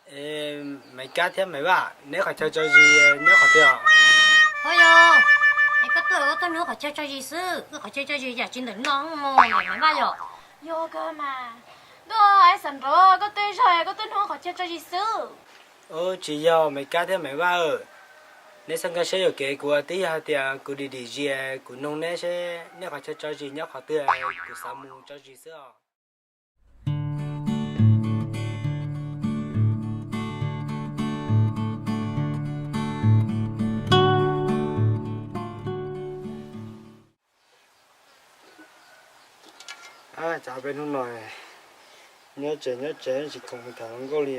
Es Maiv Kab thiab Maiv Vaj, neb qhov chaw tso zis nyob qhov twg os? Ho yog, es koj tuaj koj tuaj nug qhov chaw tso zis xwb, wb qhov chaw tso zis yam tsis ntawm no, Maiv Vaj yom? Yog kawg mas. Ntuj, Ais Xav Nrov, koj tuaj zog koj tuaj nug qhov chaw tso zis xwb. Tsis yog Maiv Kab thiab Maiv Vaj, neb txhob nkag siab yuam kev kuv, twb yog hais tias kuv dim dim zis kuv nug neb seb neb qhov chaw tso zis nyob qhov twg, kuv xav mus tso zis xwb os. Cas peb hnub no nyob tsev nyob tsev tsis khoom tham hluas nkauj li.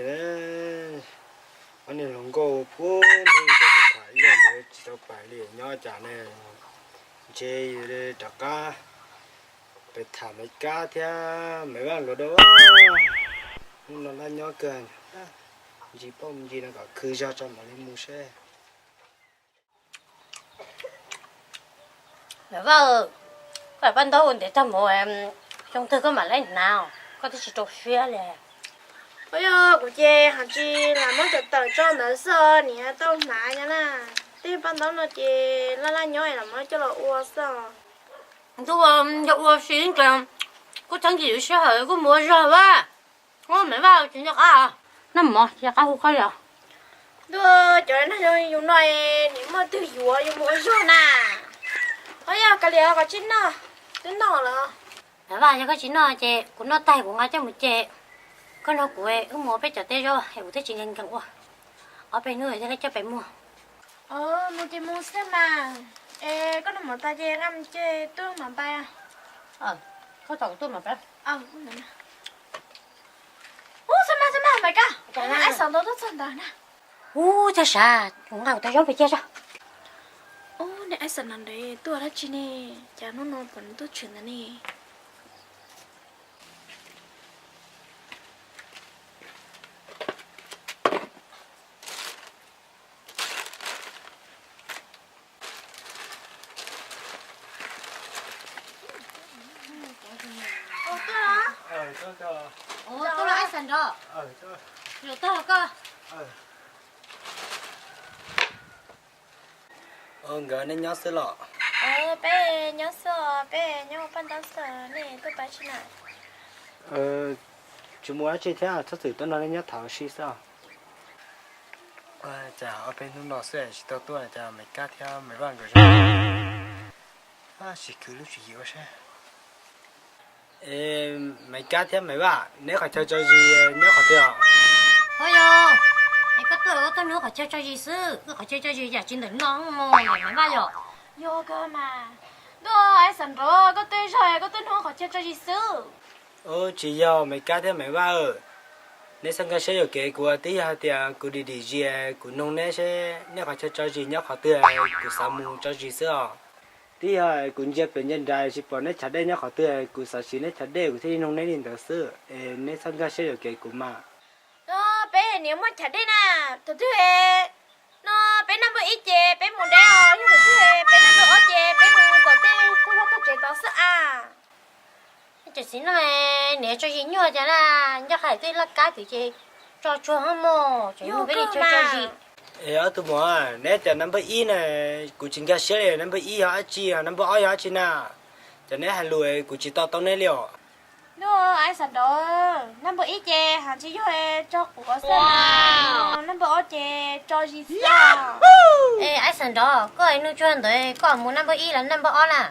Ob niag hluas nkauj puag hnub ntawd tham ib zaug ntawd tsis tau pais li, nyob cas ne. Ntshe yus rov qab pais tham Maiv Kab thiab Maiv Vaj nkawd dua. Hnub no laj nyob kawg, ntsis pauj ntsis no kom khw zog tso mam li mus seb. Maiv Vaj, koj paj ntaub ua ntev tag mus, xyoo twg koj mam li hnav, koj twb tsis rau siab li. Ua yog kuv ces hais tsis lam muab cov tawm tso ntawd xwb, niam tau hnav nyob na. Tej paj ntaub no ces laj laj nyob es lam muab coj los ua xwb. Ntuj, yog ua si ces kuj txhob nkim yus sij hawm, kuj mus ua zog a. Maiv Vaj, tsis nco qab, noj mov tsis nco qab hu koj li os. Ntuj, cov no yus no niam muaj twg yuav, yus mus ua zog na. Ua yog kav liam, koj tsis noj, twb noj lawm. Maiv Vaj, yog koj tsis noj ces kuv noj tag kuv nqa coj mus ces koj nrog kuv wb mus ua peb cov teb zaub es kuv thiaj tsis nkees nkees ua. Ob peb hnub thiaj li coj pem muag. Mus ces mus xwb mas. Es koj noj mov tas ces nqa mus ces tuaj mam pais. Koj tos kuv tuaj mam pais. Ub, xab mas, xab mas, Maiv Kab, Ais Xav Nrov tuaj txog ntawd na. Ub, txog sav, kuv nqa kuv tau zaub pem cia tso. Ub, niam Ais Xav Nrov tuaj dab tsi ne? Cas hnub no pom nws tuaj tshwm ntawd ne? Tuaj los Ais Xav Nrov. Zaum tuaj koj. Nkawd nej nyob xwb los? Peb nyob xwb, peb nyob ua paj ntaub xwb, nej tuaj pab tsi na? Tsis muaj dab tsi thiab, txhob txwm tuaj nrog nej nyob tham ua si xwb os. Cas ob peb hnub no xwb tsis tau tuaj, cas Maiv Kab thiab Maiv Vaj nkawd zoo, sim khwv lub tswv yim ua seb. Maiv Kab thiab Maiv Vaj, neb qhov chaw tso zis nyob qhov twg os? Ho yog, es koj tuaj koj tuaj nug qhov chaw tso zis xwb, wb qhov chaw tso zis yam tsis ntawm no, Maiv Vaj yom? Yog kawg mas. Ntuj, Ais Xav Nrov, koj tuaj zog koj tuaj nug qhov chaw tso zis xwb. Tsis yog Maiv Kab thiab Maiv Vaj, neb txhob nkag siab yuam kev kuv, twb yog hais tias kuv dim dim zis kuv nug neb seb neb qhov chaw tso zis nyob qhov twg, kuv xav mus tso zis xwb os. Twb yog kuv ntsia pem ntsia nraim tsis pom neb chav dej nyob qhov twg, kuv xav sim neb chav dej kuv thiaj li nug neb li ntawd xwb, es neb txhob nkag siab yuam kev kuv mas. Peb niam muaj chav dej na, thaum twg no peb naj npawb ib ces peb mus deb os, yog thaum twg peb naj npawb ob ces peb mus tom tej tog vaj tog tsev tod xwb a. Cov txiv no niam tso zis nyuaj cas na, nco qab tej laj kab twm ces tso tsuag hab mog, tseem nug peb li tso tso zis. Es ob tug muam, neb cov naj npawb ib na, kuv tsis nkag siab li, naj npawb ib yog dab tsi, naj npawb ob yog dab tsi na? Cov neb hais lus kuv tsis to taub neb li os. Ntuj, Ais Xav Nrov, naj npawb ib ces hais tsis yog tso quav xwb, naj npawb ob ces tso zis xwb. Es Ais Xav Nrov, koj nug tsuag ntawd koj mus naj npawb ib los naj npawb ob na?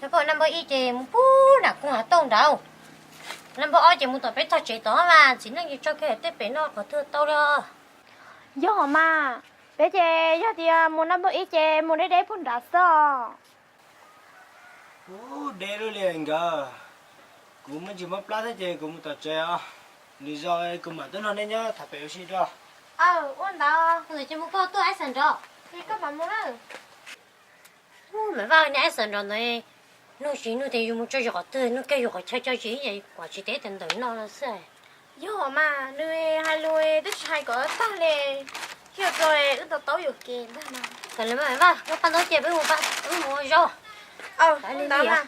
Yog koj naj npawb ib ces mus pub nram koog hav tauj nrad. Naj npawb ob ces mus tom peb tog tsev tod mas, txiv neej ces tso kiag tej pem no qhov twg tau li os. Yog mas, peb ces yog tias mus naj npawb ib ces mus deb deb puag nrad xwb os. Ub, deb lub li nkawd, kuv muaj ntsis mob plab thiab ces kuv mus tom tsev os. Lwm zaus kuv mam tuaj nrog nej nyob tham pem ua si dua. Ua ntawd ces mus koj tuaj Ais Xav Nrov, koj mam mus lawm. Maiv Vaj, niam Ais Xav Nrov ntawd nug tsis nug tias yus mus tso zis qhov twg, nug kiag yus qhov chaw tso zis, kom tsis teb tias ntawm no no xwb. Yog mas, nws hais lus twb tsis hais kom tag li, thiaj tso wb to taub yuam kev ntag na. Kom li Maiv Vaj, muab paj ntaub cia peb mus, wb mus ua zaub. Ntawd na,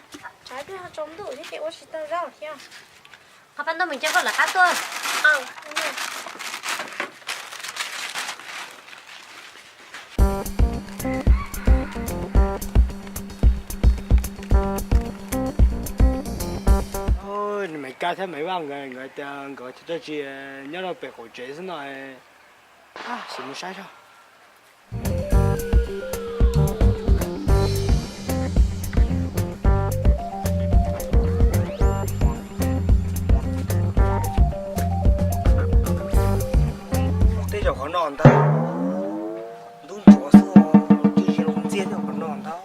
tshav twb tsaus ntuj thiab ces ua tsis tau zaub thiab. Qhov paj ntaub mus cia koj lawv qab tuaj. Kab thiab Maiv Vaj nkawd, nkawd tias nkawd cov tsis nyob rau pem qaum tsev xwb no. Sim mus saib tso. Tej zaum qhov no ntag, ntub ntsuav xwb, twb tsis los ntxiag tej qhov no ntag.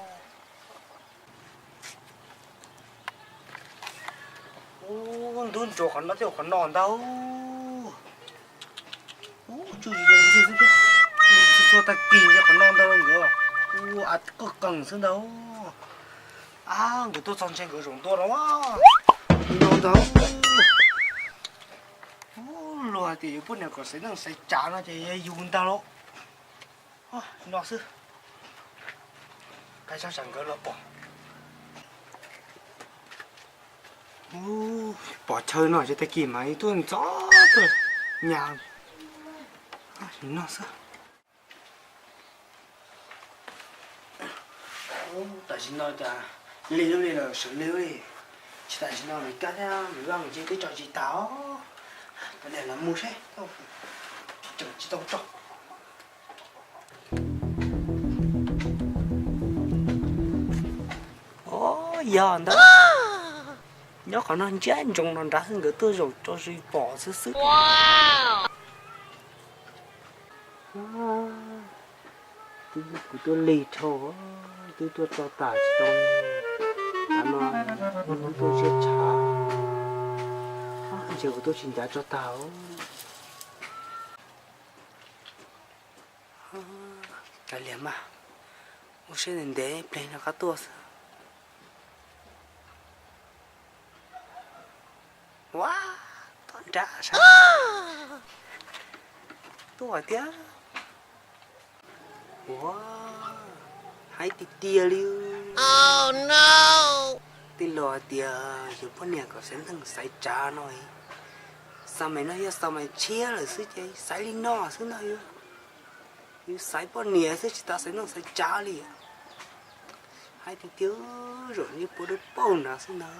Ub, ntub ntsuav qhov no thiab qhov no ntag. Ub, tsuj tsis zoo ntxiag xwb thiab. Txhua tag kis ntawm qhov no ntag nkawd. Ub, av qwj qees xwb ntag. Ab, nkawd tuaj txog ntshe nkawd zaum ntua no. No ntag. Ub, luag hais tias yuav poj niam kom xaiv neej xaiv tsav no ces yog yus ntag lauj. No xwb, kav tsij tsam nkawd los pom. Pom chaw no ces tag kis mas tuaj ntxov tuaj nyas no xwb. Tam sim no cas lig lub li lawm, sawv lig lub li. Tsis tam sim no Maiv Kab thiab Maiv Vaj nkawd ces twb tso tsis tas os. Kav liam los mus seb, tseem tsis tau tso. Yog ntag, nyob qhov no ntsiab ntsoov no nrad xwb, nkawd tuaj zaum tso zis pom xwb xwb. Twb kuv tuaj lig dhau, twb tuaj tso tas tsis tau. Tav no tuaj siab tshav, ntshe kuv tuaj tsis ncav tso tag. Kav liam mas, ua siab ntev ntev pleg no qab tuaj xwb. Ua, tom nrad sab tuaj thiab. Ua, haib tiag tiag li. Tij laug hais tias yus poj niam kom xaiv neej xaiv tsav no, xa mais no yog xa mais tshiab lawm xwb ces xaiv li no xwb ntag. Yus xaiv poj niam xwb tsis tau xaiv neej xaiv tsav li. Haib tiag tiag, zaum nej puab dawb paug nrad xwb ntag.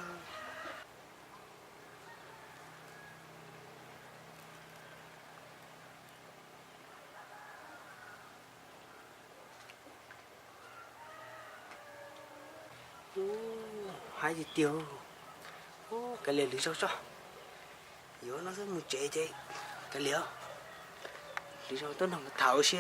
Haib tiag tiag. Kav liam, lwm zaug tso. Yuav no xwb mus tsev ces kav liam, lwm zaug tuaj nrog nkawd tham ua si.